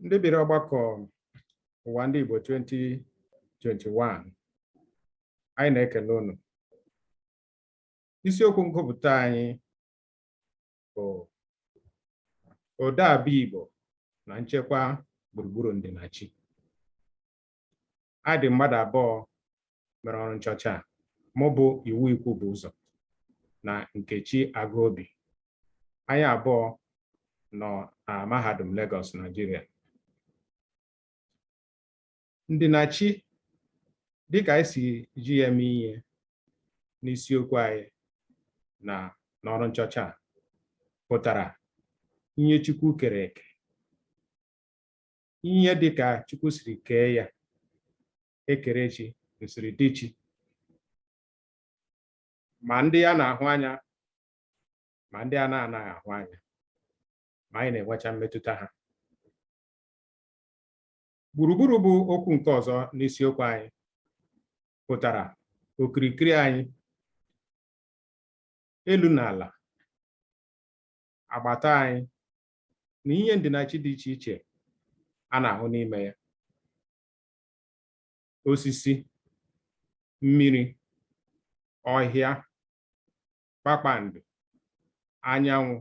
Ndị bịara ọgbakọ Ụwa Ndị Igbo 2021, anyị na-ekele unu. Isiokwu ngụpụta anyị bụ odeabụ Igbo na nchekwa gburugburu ndịnachi. Anyị dị mmadụ abụọ mere ọrụ nchọcha a, mụ bụ Iwu Ikwubuụzọ na Nkechi Agụobi. Anyị abụọ nọ na Mahadum Lagos, Nigeria. Ndịnachi, dịka anyị si ji ya eme ihe n'isiokwu anyị na n'ọrụ nchọcha a, pụtara ihe Chukwu kere eke, ihe dịka Chukwu siri kee ya, ekerechi, nsiridichi, ma ndị a na-ahụ anya ma ndị a na-anaghị ahụ anya, ma anyị na-enwecha mmetụta ha. Gburugburu bụ okwu nke ọzọ n'isiokwu anyị, pụtara okirikiri anyị, elu na ala, agbata anyị, na ihe ndịnachi dị iche iche a na-ahụ n'ime ya: osisi, mmiri, ọhịa, kpakpando, anyanwụ,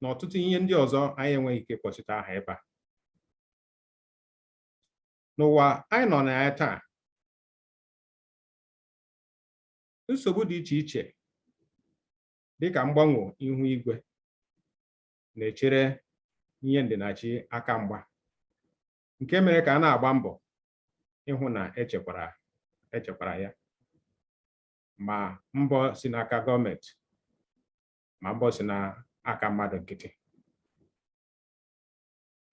na ọtụtụ ihe ndị ọzọ anyị enweghị ike ịkpọchite aha ebe a. N'ụwa anyị nọ na ya taa, nsogbu dị iche iche dịka mgbanwe ihu igwe na-echere ihe ndịnachi aka mgba, nke mere ka a na-agba mbọ ịhụ na echekwara ya, ma mbọ si n'aka gọọmenti ma mbọ si n'aka mmadụ nkịtị.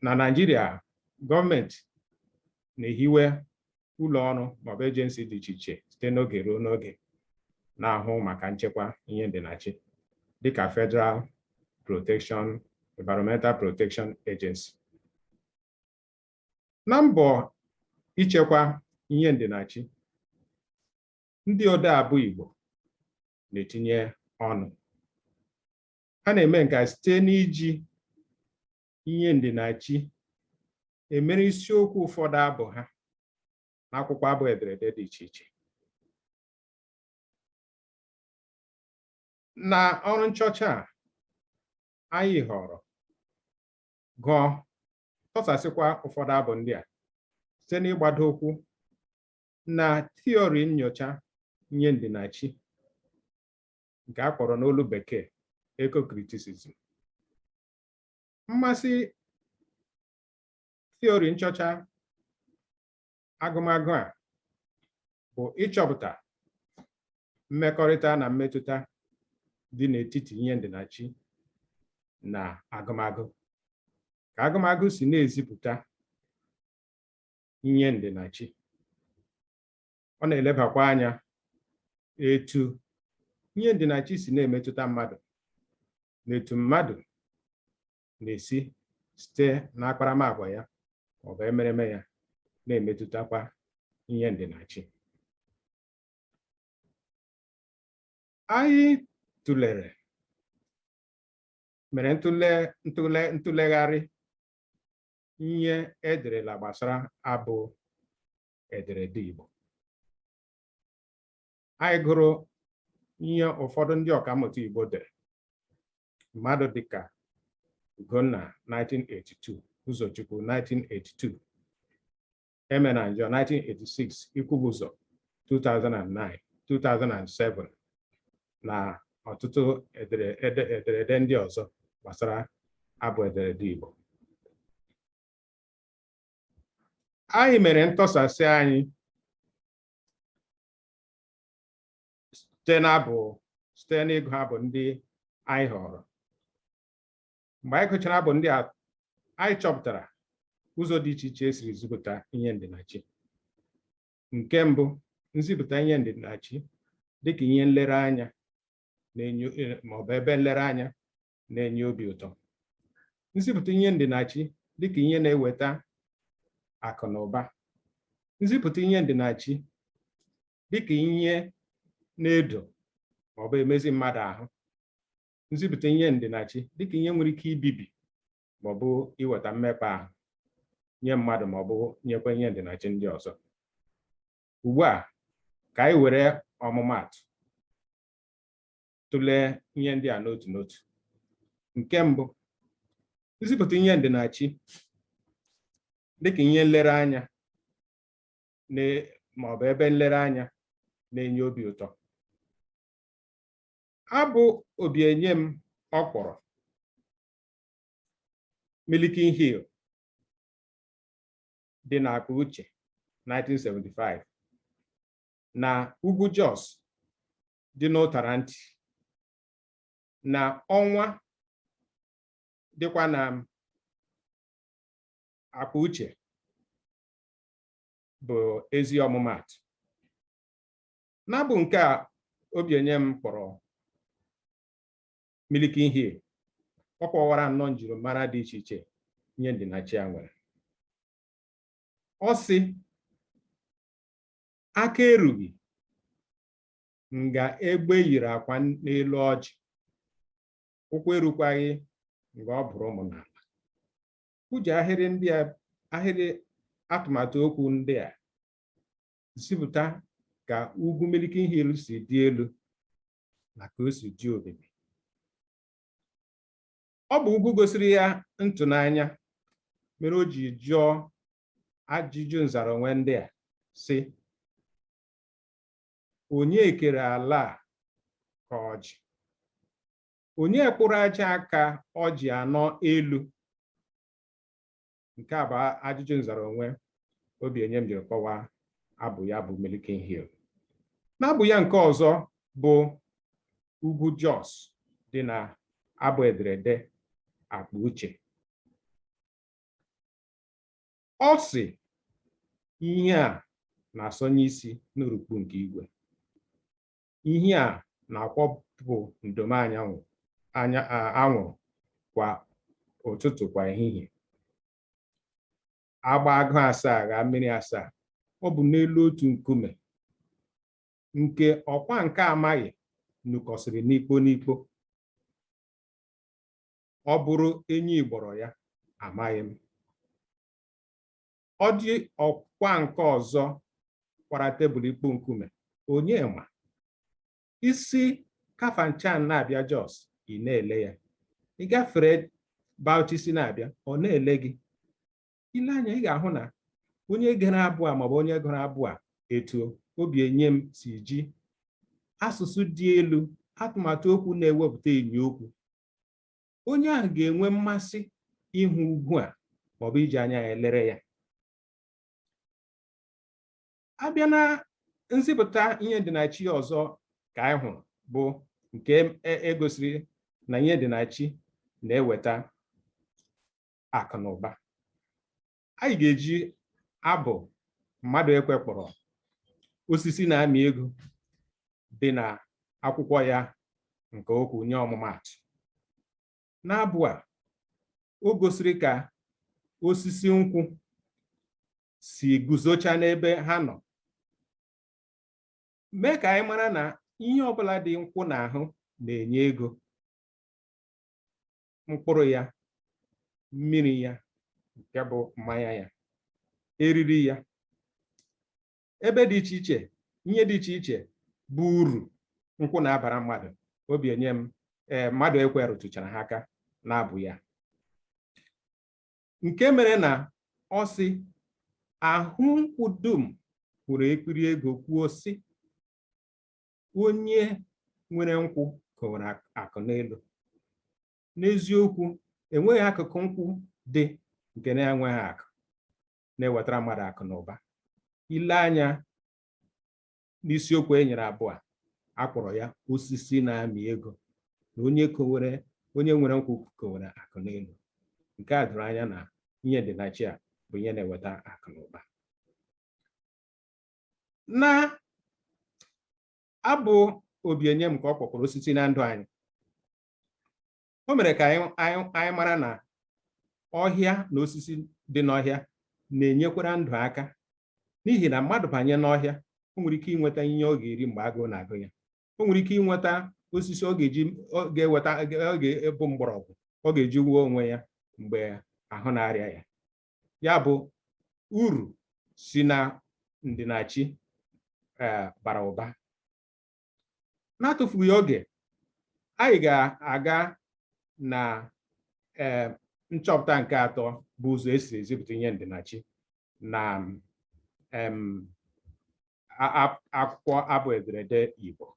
Na Naịjirịa, gọọmenti na-ehiwe ụlọ ọrụ maọbụ agency dị iche iche site n'oge ruo n'oge na-ahụ maka nchekwa ihe ndịnachi, dịka Federal Protection Environmental Protection Agency. Na mbọ ichekwa ihe ndịnachi, ndị odeabụ Igbo na-etinye ọnụ. Ha na-eme nke a site n'iji ihe ndịnachi emere isiokwu ụfọdụ abụ ha n'akwụkwọ abụ ederede dị iche iche. Na ọrụ nchọcha a, anyị họrọ, gụọ, tọsasịkwa ụfọdụ abụ ndị a site n'ịgbado ụkwụ na theory nnyocha ihe ndịnachi nke a kpọrọ n'olu Bekee ecocriticism. Mmasị theory nchọcha agụmagụ a bụ ịchọpụta mmekọrịta na mmetụta dị n'etiti ihe ndịnachi na agụmagụ, ka agụmagụ si na-ezipụta ihe ndịnachi. Ọ na-elebakwa anya etu ihe ndịnachi si na-emetụta mmadụ na etu mmadụ na-esi site n'akparamagwa ya maọbụ emereme ya na-emetụtakwa ihe ndịnachi. Anyị tụlere, mere ntụle ntụle ntụlegharị ihe ederela gbasara abụ ederede Igbo. Anyị gụrụ ihe ụfọdụ ndị ọkammụta Igbo dere, mmadụ dịka Ugonna 1982, Ụzọchukwu 1982, Emenanjọ 1986, Ikwubuzo 2009, 2007, na ọtụtụ ederede ndị ọzọ gbasara abụ ederede Igbo. Anyị mere ntọsasị anyị site n'abụ, site n'ịgụ abụ ndị anyị họrọ. Mgbe anyị gụchara abụ ndị a, anyị chọpụtara ụzọ dị iche iche esiri zipụta ihe ndịnachi. Nke mbụ, nzipụta ihe ndịnachi dịka ihe nlereanya na-enye maọbụ ebe nlereanya na-enye obi ụtọ. Nzipụta ihe ndịnachi dịka ihe na-eweta akụ na ụba. Nzipụta ihe ndịnachi dịka ihe na-edo maọbụ emezi mmadụ ahụ. Nzipụta ihe ndịnachi dịka ihe nwere ike ibibi maọbụ iweta mmekpa ahụ. Nye mmadụ ma ọ bụ nyekwa ihe ndịnachi ndị ọzọ. Ugbu a, ka anyị were ọmụmaatụ tụlee ihe ndị a n'otu n'otu. Nke mbụ, nzipụta ihe ndịnachi dịka ihe nlereanya ma ọ bụ ebe nlereanya na-enye obi ụtọ. Abụ Obienyem ọ kpọrọ Milliken Hill dị n'Akpa Uche 1975 na Ugwu Jos dị n'Ụtara Ntị na Ọnwa dịkwa na Akpa Uche bụ ezi ọmụmaatụ. N'abụ nke a Obienyem kpọrọ Milliken Hill, ọ kọwara nnọọ njirimara dị iche iche ihe ndịnachi a nwere. Ọ sị, aka erughị nga egbe yiri akwa n'elu ọjị, ụkwụ erukwaghị nga ọ bụrụ ụmụ n'ala. Uji ahịrị ndị a, ahịrị atụmatụ okwu ndị a, zipụta ka ugwu Milliken Hill si dị elu na ka o si dị omimi. Ọ bụ ugwu gosiri ya ntụnanya mere o ji jụọ ajụjụ nzara onwe ndị a, sị: onye kere ala a ka ọjị? Onye kpụrụ aja aka ọjị anọ elu? Nke a bụ ajụjụ nzara onwe Obienyem jiri kọwaa abụ ya bụ Milliken Hill. N'abụ ya nke ọzọ bụ Ugwu Jos dị na abụ ederede Akpa Uche, ọ sị ihe a na-asọnye isi n'urukpu nke igwe, ihe a na-akwọpụ ndom anyanwụ anya anwụrụ kwa ụtụtụ kwa ehihie, agba agụ asaa ghaa mmiri asaa, ọ bụ n'elu otu nkume nke ọkwa nke amaghị nukọsịrị n'ikpo n'ikpo. Ọ bụrụ enyi gbọrọ ya, amaghị m. Ọ dị ọkwa nke ọzọ kwara tebụl ikpo nkume, onye ma? Isi Kafanchan na-abịa Jos, ị na-ele ya. Ị gafere Bauchi si na-abịa, ọ na-ele gị. Ile anya, ị ga-ahụ na onye gere abụ a maọbụ onye gụrụ abụ a, etu Obienyem si ji asụsụ dị elu, atụmatụ okwu na-ewepụta enyo okwu, onye ahụ ga-enwe mmasị ịhụ ugwu a maọbụ iji anya ya lere ya. Abịa na nzipụta ihe ndịnachi ọzọ ka anyị hụrụ bụ nke egosiri na ihe ndịnachi na-eweta akụ na ụba. Anyị ga-eji abụ mmadụ ekwe kpọrọ Osisi Na-amị Ego dị na akwụkwọ ya nke okwu nye ọmụmaatụ. N'abụ a, o gosiri ka osisi nkwụ si guzocha n'ebe ha nọ, mee ka anyị mara na ihe ọbụla dị nkwụ n'ahụ na-enye ego. Mkpụrụ ya, mmiri ya nke bụ mmanya ya, eriri ya, ebe dị iche iche, ihe dị iche iche bụ uru nkwụ na-abara mmadụ. Obienyem ee mmadụ ekwe rụtụchara ha aka n'abụ ya, nke mere na ọ sị ahụ nkwụ dum kwuru ekpiri ego, kwuo sị onye nwere nkwụ kowere akụ n'elu. N'eziokwu, enweghị akụkụ nkwụ dị nke na-enweghị akụ na-ewetara mmadụ akụ na ụba. Ile anya n'isiokwu e nyere abụọ a, a kpọrọ ya Osisi Na-amị Ego, na onye kowere, onye nwere nkwụ kowere akụ n'elu. Nke a doro anya na ihe ndịnachi a bụ ihe na-eweta akụ na ụba. Na abụ Obienyem ka ọ kpọkwara Osisi na Ndụ Anyị, o mere ka anyị mara na ọhịa na osisi dị n'ọhịa na-enyekwara ndụ aka, n'ihi na mmadụ banye n'ọhịa, o nwere ike inweta ihe ọ ga-eri mgbe agụụ na-agụ ya. O nwere ike inweta osisi ọ ga-eji ọ ga-eweta ọ ga-ebu mgbọrọgwụ ọ ga-eji wuo onwe ya mgbe ahụ na-arịa ya. Ya bụ, Uru si na ndịnachi bara ụba. Na-atụfughị oge, anyị ga-aga na nchọpụta nke atọ, bụ ụzọ esi ezipụta ihe ndịnachi na akwụkwọ abụ ederede Igbo.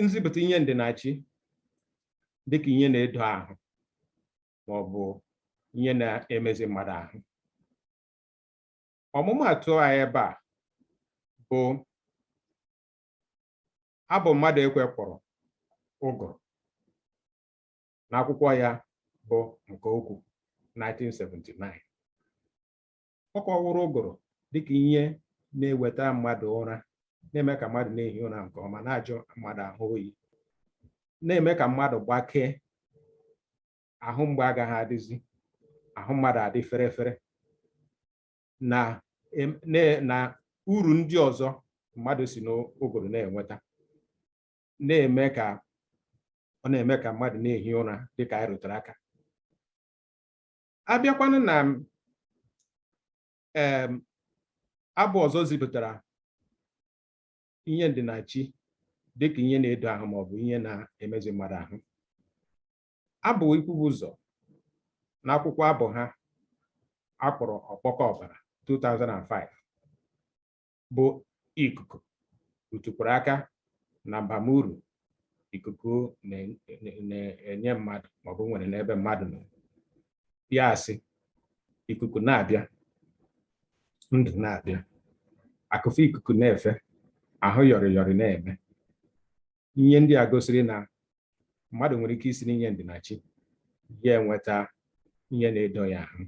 Nzipụta ihe ndịnachi dịka ihe na-edo ahụ ma ọ bụ ihe na-emezi mmadụ ahụ. Ọmụmaatụ anyị ebe a bụ abụ mmadụ ekwe kpọrọ Ụgụrụ n'akwụkwọ ya bụ Nke Okwu 1979. Ọ kọwara ụgụrụ dịka ihe na-eweta mmadụ ụra, na-eme ka mmadụ na-ehi ụra nke ọma, na-ajụ mmadụ ahụ oyi, na-eme ka mmadụ gbakee, ahụ mgbe agaghị adịzi, ahụ mmadụ adị fere fere, na uru ndị ọzọ mmadụ si n'ụgụrụ na-enweta, na-eme ka ọ na-eme ka mmadụ na-ehi ụra, dịka anyị rụtere aka. Abịakwanụ na abụ ọzọ zipụtara ihe ndịnachi dịka ihe na-edo ahụ maọbụ ihe na-emezi mmadụ ahụ, abụ Ikwubuzo n'akwụkwọ abụ ha akpọrọ Ọkpọkọ Ọbara 2005 bụ Ikuku, rụtụkwara aka na mbamuru ikuku na-enye mmadụ maọbụ nwere n'ebe mmadụ nọ. Ya asị, ikuku na-abịa, ndụ na-abịa, akụfe ikuku na-efe, ahụ yọrị yọrị na-eme. Ihe ndị a gosiri na mmadụ nwere ike isi n'ihe ndịnachi ya enweta ihe na-edo ya ahụ,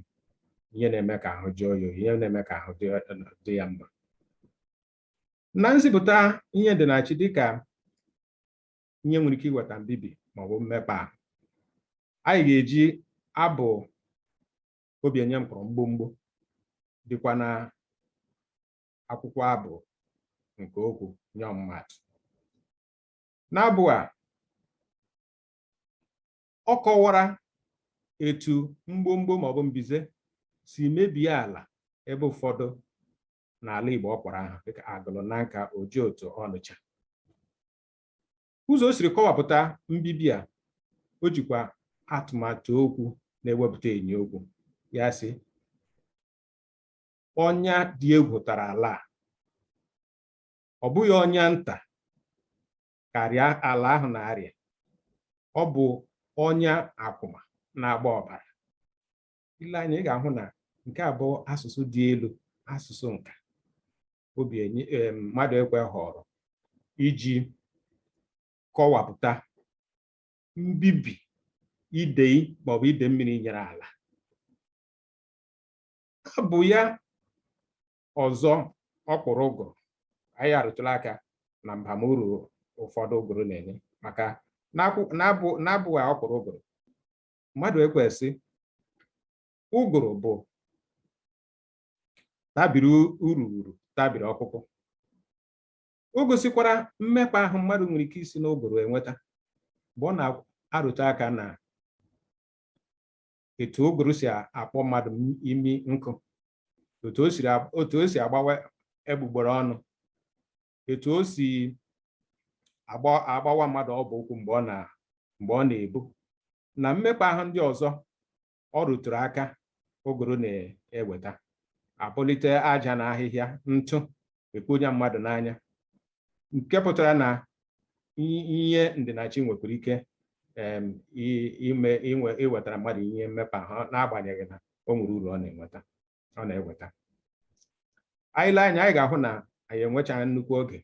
ihe na-eme ka ahụ jụọ ya oyi, ihe na-eme ka ahụ dị ya mma. Na nzipụta ihe ndịnachi dịka ihe nwere ike iweta mbibi maọbụ mmekpa ahụ, anyị ga-eji abụ Obienye kpọrọ Mgbomgbo dịkwa na akwụkwọ abụ Nke Okwu nye ọmụmatụ. N'abụ a, ọ kọwara etu mgbomgbo maọbụ mbize si mebie ala ebe ụfọdụ n'ala Igbo ọ kpọrọ aha, dịka Agụlụ, Nanka, Ojoto, Ọnịcha. Ụzọ o siri kọwapụta mbibi a, o jikwa atụmatụ okwu na-ewepụta enyo okwu. Ya sị, ọnya dị egwu tara ala a, ọ bụghị ọnya nta karịa ala ahụ na-arịa, ọ bụ ọnya akwụma na-agba ọbara. Ile anya, ị ga-ahụ na nke a bụ asụsụ dị elu, asụsụ nka obi mmadụ ekwe họrọ iji kọwapụta mbibi idei maọbụ ide mmiri nyere ala. Abụ ya ọzọ ọ kpụrụ ụgụrụ, anyị arụtụla aka na mbamuru ụfọdụ ụgụrụ na-enye, maka n'abụ a ọ kpụrụ ụgụrụ, mmadụ ekwesị ụgụrụ bụ tabiri uru tabiri ọkpụkpụ. O gosikwara mmekpa ahụ mmadụ nwere ike isi n'ụgụrụ enweta mgbe ọ na-arụte aka na etu ụgụrụ si akpọ mmadụ imi nkụ, otu o si agbawa egbugbere ọnụ, etu o si agbawa mmadụ ọbụ ụkwụ mgbe ọ na-ebu, na mmekpa ahụ ndị ọzọ ọ rụtụrụ aka ụgụrụ na-eweta, abụlite aja na ahịhịa ntụ ekponye mmadụ n'anya, nke pụtara na ihe ndịnachi nwekwara ike ime iwetara mmadụ ihe mmekpa ahụ, n'agbanyeghị na o nwere uru ọ na-enweta ọ na-eweta. Anyị lee anya, anyị ga-ahụ na anyị enwechaghị nnukwu oge,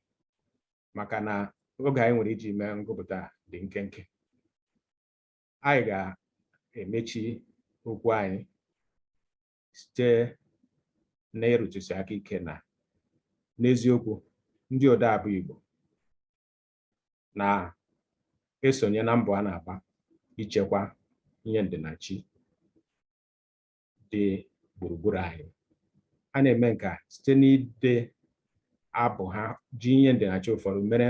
maka na oge anyị nwere iji mee ngụpụta dị nkenke. Anyị ga-emechi okwu anyị site n'ịrụtụsi aka ike na n'eziokwu ndị odeabụ Igbo na-esonye na mbọ a na-agba ichekwa ihe ndịnachi dị gburugburu anyị. A na-eme nke a site n'ide abụ ha ji ihe ndịnachi ụfọdụ mere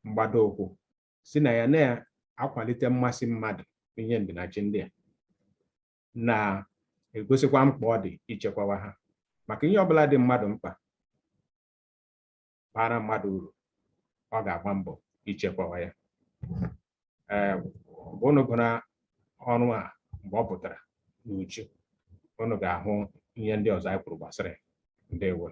mgbado ụkwụ, si na ya na-akwalite mmasị mmadụ n'ihe ndịnachi ndị a, na Egosikwa mkpa ọ dị ichekwawa ha, maka ihe ọbụla dị mmadụ mkpa, bara mmadụ uru, ọ ga-agba mbọ ichekwawa ya. Ee, mgbe unu gụrụ ọrụ a, mgbe ọ pụtara n'uju, unu ga-ahụ ihe ndị ọzọ anyị kwuru gbasara ya. Ndewo.